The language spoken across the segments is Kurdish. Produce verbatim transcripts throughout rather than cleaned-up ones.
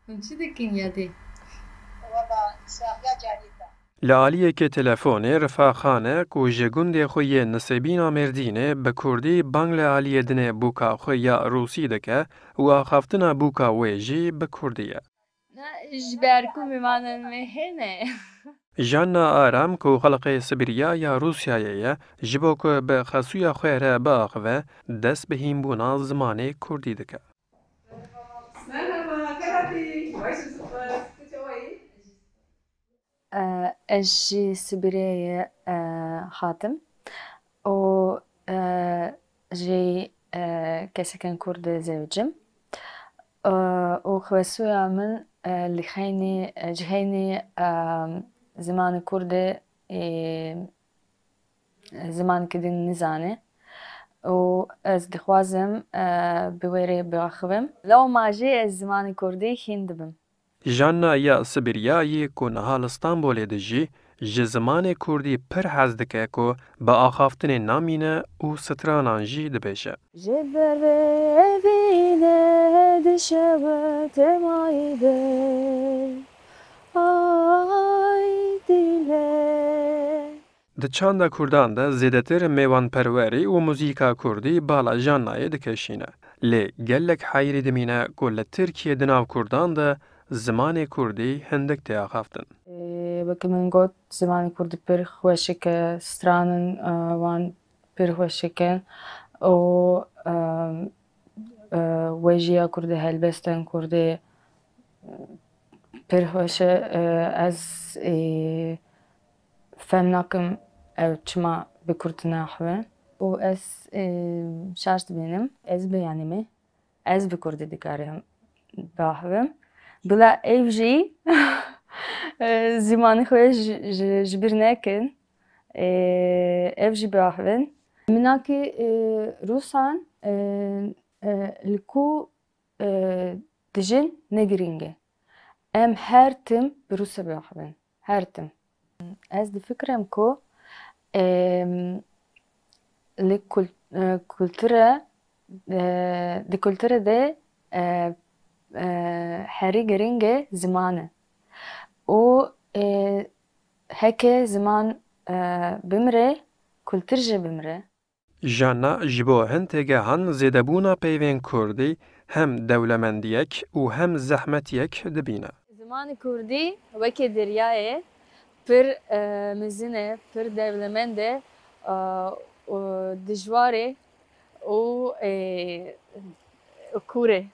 Hûn çi dikin yadê? Wala saxiya carî de. Li aliyekî telefonê Rifa Xan e ku ji gundê xwe yê Nisêbîna Mêrdînê bi kurdî bang li aliyê dinê bûka xwe ya rûsî dike û axaftina bûka wê jî bi kurdî ye. Na, ji ber ku mêvanên me hene. Janna Aram ku xelqê Sibirya ya Rûsyayê ye, ji bo ku bi xesûya xwe re biaxive, dest bi hînbûna zimanê kurdî dike. Merhaba, Karatî. Baş mısın? Kötü. Ez ji Sibiriyê hatim û ji kesekên Kurd zewicim û xwesûya min li xeynî, ji xeynî zimanê Kurdî ê zimanekî din nizane û ez dixwazim bi wê rê biaxivim. Lewma jî ez zimanê Kurdî hîn dibim. Janna ya Sibiriyayê ku niha li Stenbolê dijî, ji zimanê Kurdî pir hez dike ku bi axaftinê namîne û stranan jî dibêje. Ji ber vê evîne dişewite mayî de, ay dîle. Di çanda kurdan de zêdetir mêwanperwerî û muzîka kurdî bala Jannayê dikeşîne. Lê gelek heyrî dimîne ku li Tirkiyê di nav kurdan de zimanê kurdî hindik tê axaftin. Wekî min got, zimanê kurdî pir xweşik e, stranin wan pir xweşik in û wejiya kurdî, helbestên kurdî pir xweş e. Ez fem nakim ew çima bi kurdî naxivin û ez şaş dibînim. Ez beyanî me, ez bi kurdî dikarim biaxivim. Bila ev jî zimanê xwe ji, ji, ji bîr nekin. Ev jî biaxivin. Minakî rûsan li ku dijin ne girîng e. Em her tim bi rûsî biaxivin. Her tim. Ez difikirim ku em, li kul- e, kulture, e, di kulture de e, e, herî girîng e ziman e. Û e, heke ziman e, bimire, kultur jî bimire. Janna ji bo hin têgehan zêdebûna peyvên kurdî hem dewlemendiyek û hem zehmetiyek dibîne. Zimanê kurdî weke deryayê pir e, mezin e, pir dewlemend e e, û dijwar e û e, kûr e.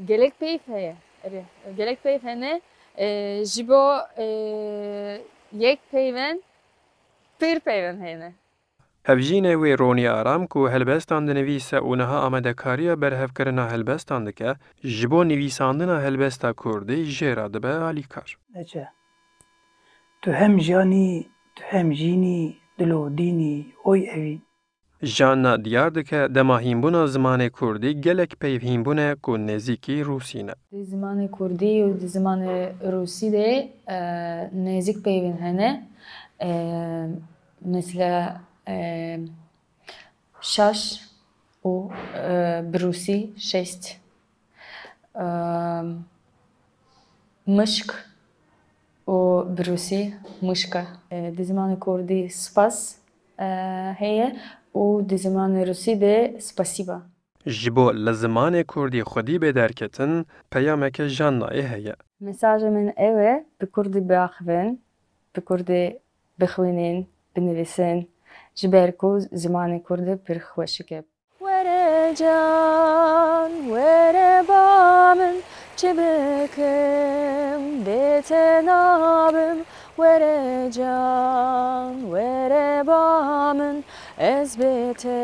Gelek peyv heye. Erê, gelek peyv hene. E, ji bo e, yek peyvên pir peyvên hene. Hevjînê wê Ronî Aram ku helbestan dinivîse û niha amadekariya berhevkirina helbestan dike, ji bo nivîsandina helbesta kurdî jê re dibe alîkar. Neçe. Tu hem jiyan î, tu hem jîn î, dil û dîn î, oy evîn. Janna diyar dike dema hînbûna zimanê kurdî gelek peyv hînbûn e ku nêzîkî rûsî ne. Di zimanê kurdî û di zimanê rûsî de e, nêzîk peyvên hene. E, mesela e, şaş û e, bi rûsî şeşt. E, mişk û bi rûsî mişka. E, di zimanê kurdî spas e, heye û di zimanê rûsî de spasiba. Ji bo li zimanê kurdî xwedî bê derketin, peyameke Jannayê heye. Mesaja min ew e, bi kurdî biaxivin, bi kurdî bixwînin, binivîsin, ji ber ku zimanê kurdî pir xweşik e. Were can, were ba min, çi bikim, bê te nabim. Were can, were ba min, ez bê te